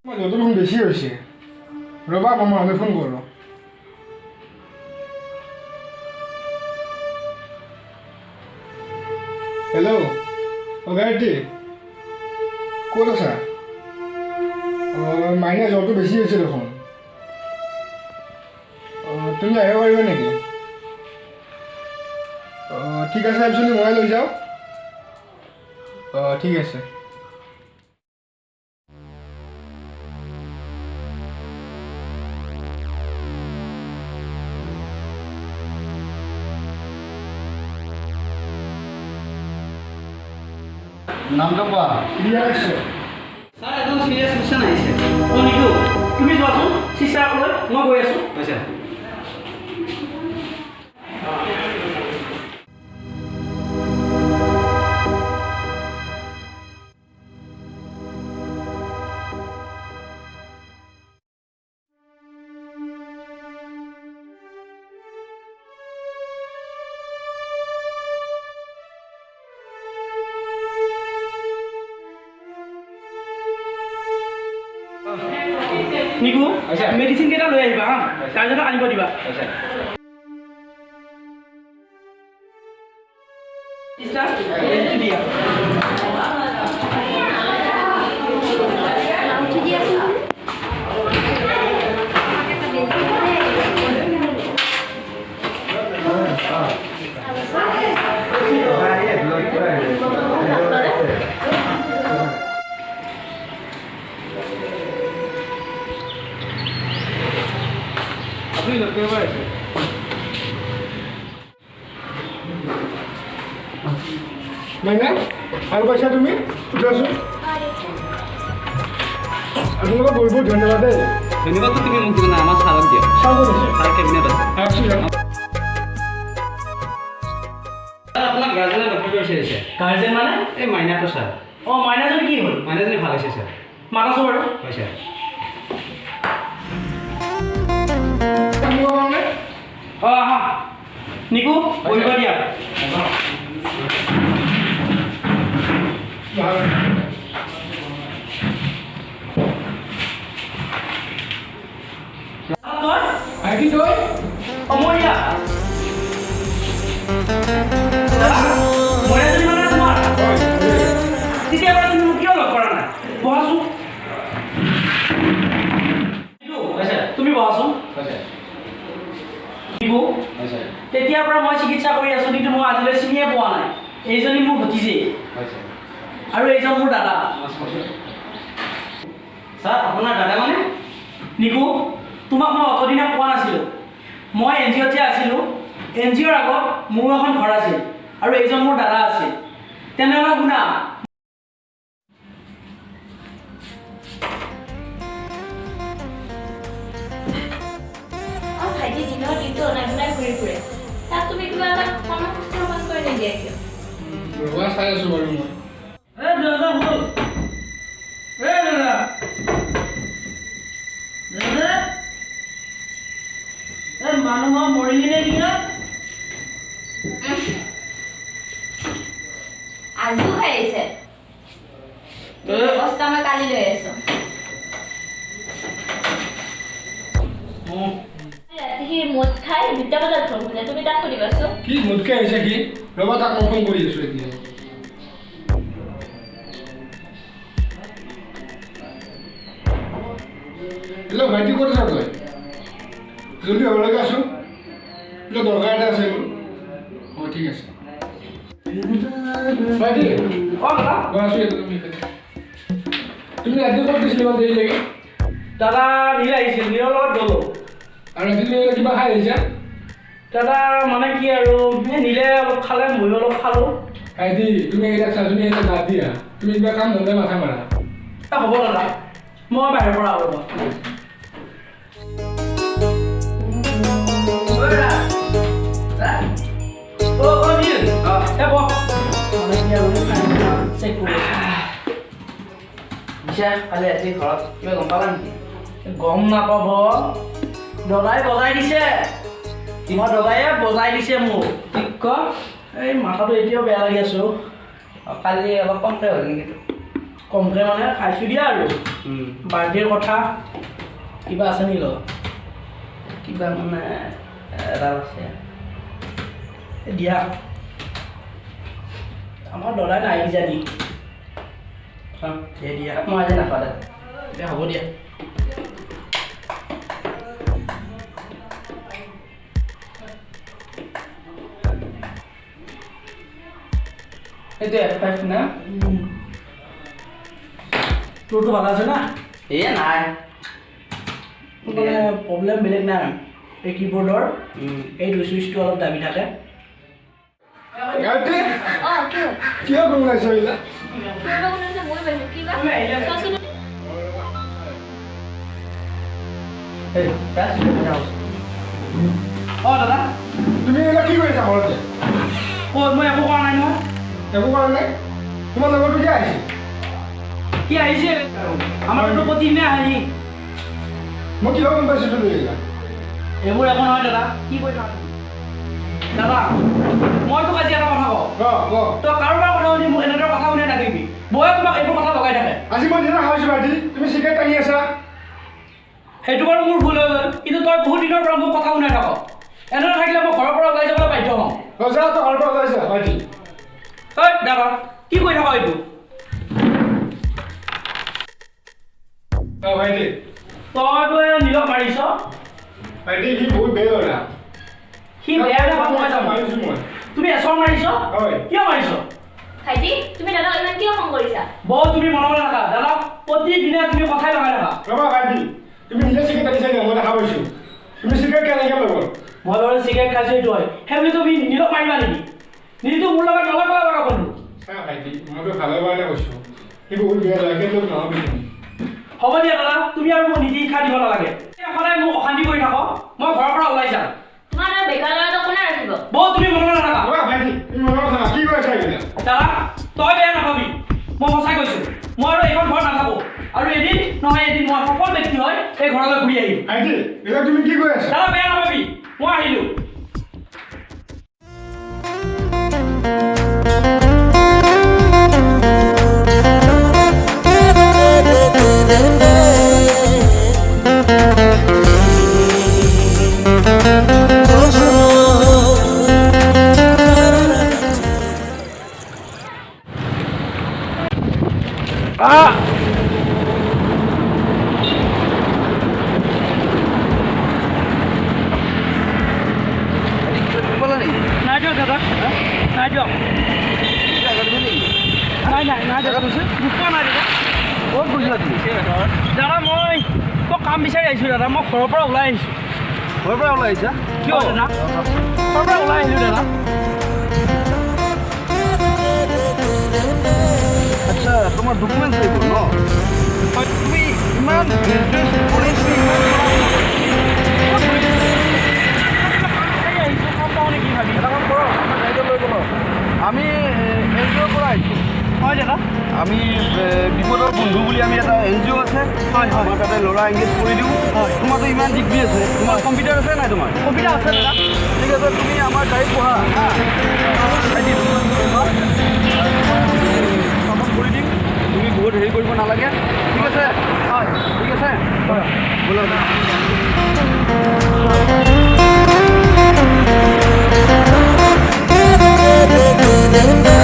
জ্বৰটো দেখোন বেছি হৈছে। ৰ'বা, মই মালৈ ফোন কৰোঁ। হেল্ল', অঁ গায়ত্ৰী, ক'ত আছা? অঁ, মাইনা জ্বৰটো বেছি হৈছে দেখোন। অঁ, তুমি আহিব পাৰিবা নেকি? অঁ, ঠিক আছে, একচুৱেলি মই লৈ যাওঁ। অঁ, ঠিক আছে। নামটো কোৱা। ৰিয়া কাশ্যপ। ছাৰ, এজন চিৰিয়াছ পেচেণ্ট আহিছে। অঁ নিতু, তুমি যোৱাচোন চিষ্টাৰক লৈ, মই গৈ আছোঁ। হৈছে। নিকু, হৈছে। মেডিচিন কেইটা লৈ আহিবা হা, গাৰ্জেনক আনিব দিবা। হৈছে। চিষ্টাৰ, বেজীটো দিয়া। উঠি দিয়াচোন। আপুনি লগ কৰিব আহিছে। মাইনা, ভাল পাইছা তুমি? উঠাচোন। আপোনালোকক বহুত বহুত ধন্যবাদ দেই। ধন্যবাদটো তুমি মোক দিব না, আমাৰ ছাৰক দিয়া। ছাৰ ক'ত আছে? ছাৰ কেবিনেট আছে। আছো। ছাৰ, আপোনাক গাৰ্জেনে লগ কৰিব বিচাৰিছে। গাৰ্জেন মানে? এই মাইনাটো ছাৰ। অঁ, মাইনাজনী কি হ'ল? মাইনাজনী ভাল হৈছে ছাৰ। মাতাচোন বাৰু। হৈছে। কাম কাৰণে। অঁ, আহা নিকু, বহিব দিয়া। ভাল। তই ভাইটি, তই? অঁ, মই দিয়া। মাইনাজনী মানে তোমাৰ? তেতিয়াৰ পৰা তুমি মোক কিয় লগ কৰা নাই? বহাচোন নিকু। হৈছে। তুমি বহাচোন। হৈছে। নিকু, হৈছে। তেতিয়াৰ পৰা মই চিকিৎসা কৰি আছোঁ, কিন্তু মই আজিলৈ চিনিয়ে পোৱা নাই। এইজনী মোৰ ভতিজী হৈছে। আৰু এইজন মোৰ দাদা। নমস্কাৰ ছাৰ। আপোনাৰ দাদা মানে? নিকু, তোমাক মই অতদিনে পোৱা নাছিলোঁ। মই এন জি অ'ত যে আছিলোঁ, এন জি অ'ৰ আগত মোৰো এখন ঘৰ আছিল আৰু এইজন মোৰ দাদা আছিল। তেনেহ'লে শুনা। অঁ ভাইটি, দিনৰ দিনটো অনাই বনাই ঘূৰি ফুৰে, তাক তুমি কিবা এটা কৰ্মসংস্থাপন কৰি নিদিয়া কিয়? ৰ'বা, চাই আছোঁ বাৰু মই। এ দাদা, ব'ল। এ দাদা, দাদা, এ মানুহ মৰিলি নে কি? আজিও খাই আহিছে। বস্তা মই কালি লৈ আছো। ৰাতি সি মদ খাই 2টা বজাত ঘৰ সোমাই, তুমি তাক সুধিবাচোন। কি মোতকৈ আহিছে কি? ৰ'বা, তাক মই ফোন কৰি আছোঁ এতিয়া। হেল্ল' ভাইটি, ক'ত আছা তই? জলদি ঘৰলৈকে আছোঁ, কিবা দৰকাৰ এটা আছে মোৰ। অঁ, ঠিক আছে ভাইটি। অঁ দাদা। মই আছোঁ ইয়াতে, তুমি এইফালে। তুমি ৰাতি ক'ত গৈছিলা ইমান দেৰি লাগি? দাদা, নীল আহিছিল, নীলৰ লগত গ'লোঁ। আৰু ৰাতি তুমি কিবা খাই আহিছা? দাদা, মানে কি আৰু, এই নীলে অলপ খালে, ময়ো অলপ খালোঁ। ভাইটি, তুমি এইবিলাক চা, তুমি এইবিলাক বাদ দিয়া। তুমি কিবা কাম ধন্দা মাথা মাৰা। এ হ'ব দাদা, মই বাহিৰৰ পৰা আহোঁ, ৰ'বা। ঐ দাদা। দাদা। অ, অ, নীল। এ বহ। মানে কি আৰু, চেক কৰি আছোঁ। পিছে কালি ৰাতি ঘৰত কিবা গম পালা নেকি? গম নাপাব? দাদাই বজাই দিছে। মই দাদায়ে বজাই দিছে মোক। কি ক? এই মাথাটো এতিয়াও বেয়া লাগি আছো। কালি অলপ কমকৈ হ'ল নেকি? কমকৈ মানে খাইছোঁ দিয়া আৰু। বাৰ্থডেৰ কথা কিবা আছে নেকি লগত? কিবা মানে এডাল আছে। দিয়া, আমাৰ দাদাই নাই কিজানি। দিয়া দিয়া। মই আজি নাখাওঁ দে। দে, হ'ব দিয়া। এইটো F5 না? তোৰতো ভাল আছে না? এই নাই। মানে প্ৰব্লেম বেলেগ নাই, এই কীবৰ্ডৰ এইটো চুইচটো অলপ দাবি থাকে। গায়ত্ৰী, অঁ, কি হ'ল? কিয় গুণগুণাইছ এইবিলাক? কিয় বা শুনাইছে মই পাইছোঁ কিবা, চোৱাচোন। এই ৰাজ, কথা কৈছোঁ। অঁ দাদা। তুমি এইবিলাক কি কৰিছা ঘৰতে? ক'ত, মই একো কৰা নাই নহয়। একো কৰা নাই? তোমাৰ লগৰটো কিয় আহিছে? কি আহিছে? আমাৰতো প্ৰতিদিনে আহি। মই কিয় গম পাইছোঁ তুমি এইবিলাক? এইবোৰ একো নহয় দাদা, কি কৈ থাকা তুমি? দাদা, মই তোক আজি এটা কথা কওঁ। অঁ, ক। তই কাৰোবাৰ কথা শুনি মোক এনেদৰে কথা শুনি নাথাকিবি। বৌয়ে তোমাক এইবোৰ কথা লগাই থাকে। আজি মই নিজে খাইছোঁ ভাইটি, তুমি চিগাৰেট টানি আছা। সেইটো বাৰু মোৰ ভুল হৈ গ'ল, কিন্তু তই বহুত দিনৰ পৰা মোক কথা শুনাই থাক। এনেদৰে থাকিলে মই ঘৰৰ পৰা ওলাই যাবলৈ বাধ্য হ'ম। অঁ, যা, তই ঘৰৰ পৰা ওলাই যা ভাইটি। ঐ দাদা, কি কৈ থাক এইটো? অঁ ভাইটি। তইতো নীলক মাৰিছ। ভাইটি, সি বহুত বেয়া ল'ৰা। সি বেয়া নে ভাল মই জানো। মাৰিছোঁ মই। তুমি এচৰ মাৰিছ? হয়। কিয় মাৰিছ? ভাইটি, তুমি দাদাক ইমান কিয় খং কৰিছা? বৌ, তুমি মনে মনে থাকা। দাদা, প্ৰতিদিনে তুমি কথাই লগাই থাকা। ৰ'বা ভাইটি, তুমি নিজে চিগাৰেট টানিছা নেকি? মই দেখা পাইছোঁ। তুমি চিগাৰেট কেনেকৈ লগত? মই বাৰু চিগাৰেট খাইছোঁ এইটো হয়, সেইবুলি তুমি নীলক মাৰিবা নেকি? নীলটো মোৰ লগত নলগা লগা বন্ধু। চা ভাইটি, মইতো ভালৰ কাৰণে কৈছোঁ, সি বহুত বেয়া ল'ৰা, কিন্তু নহ'বি তুমি। হ'ব দিয়া দাদা, তুমি আৰু মোক নীতি শিক্ষা দিব নালাগে। সদায় মোক অশান্তি কৰি থাক, মই ঘৰৰ পৰা ওলাই যাম। তোমাৰ দৰে বেকাৰ ল'ৰাটোক কোনে ৰাখিব? বৌ, তুমি মনে মনে নাথাকা। ৰ'বা ভাইটি, তুমি মনে মনে থাকা, কি কৈ আছা এইবিলাক? দাদা, তই বেয়া নাপাবি, মই সঁচাই কৈছোঁ, মই আৰু এইখন ঘৰত নাথাকোঁ। আৰু এদিন নহয় এদিন মই সফল ব্যক্তি হৈ এই ঘৰলৈ ঘূৰি আহিম। ভাইটি, এইবিলাক তুমি কি কৈ আছা? দাদা, বেয়া নাপাবি, মই আহিলোঁ। নাই দিয়ক দাদা, নাই দিয়ক। নাই নাই নাই দাদা, দুখ পোৱা নাই দাদা। ক'ত গৈছিলা তুমি? দাদা, মই কাম বিচাৰি আহিছোঁ দাদা, মই ঘৰৰ পৰা ওলাই আহিছোঁ। ঘৰৰ পৰা ওলাই আহিছা? কিয় দাদা? ঘৰৰ পৰা ওলাই আহিলোঁ দাদা। আচ্ছা, তোমাৰ ডকুমেণ্টছ এইবোৰ ন? তুমি ইমান গ্ৰেজুৱেট কৰি তুমি ইমান বিচাৰি আহিছোঁ, কাম পাওঁ নেকি ভাবি। এটা কাম কৰক, আমাৰ গাড়ীতে লৈ ব'লক। আমি এন জি অ'ৰ পৰা আহিছোঁ। হয় দাদা। আমি বিপদৰ বন্ধু বুলি আমি এটা এন জি অ' আছে। হয়, হয়। আমাৰ তাতে ল'ৰা এংগেজ কৰি দিওঁ। হয়। তোমাৰতো ইমান ডিগ্ৰী আছে, তোমাৰ কম্পিউটাৰ আছে নাই তোমাৰ? কম্পিউটাৰ আছে দাদা। ঠিক আছে, তুমি আমাৰ গাড়ীত বহা। হা, ভাইটি, তোমাক কৰি দিম, তুমি বহুত হেৰি কৰিব নালাগে, ঠিক আছে? হয়। ঠিক আছে, ব'লা। Thank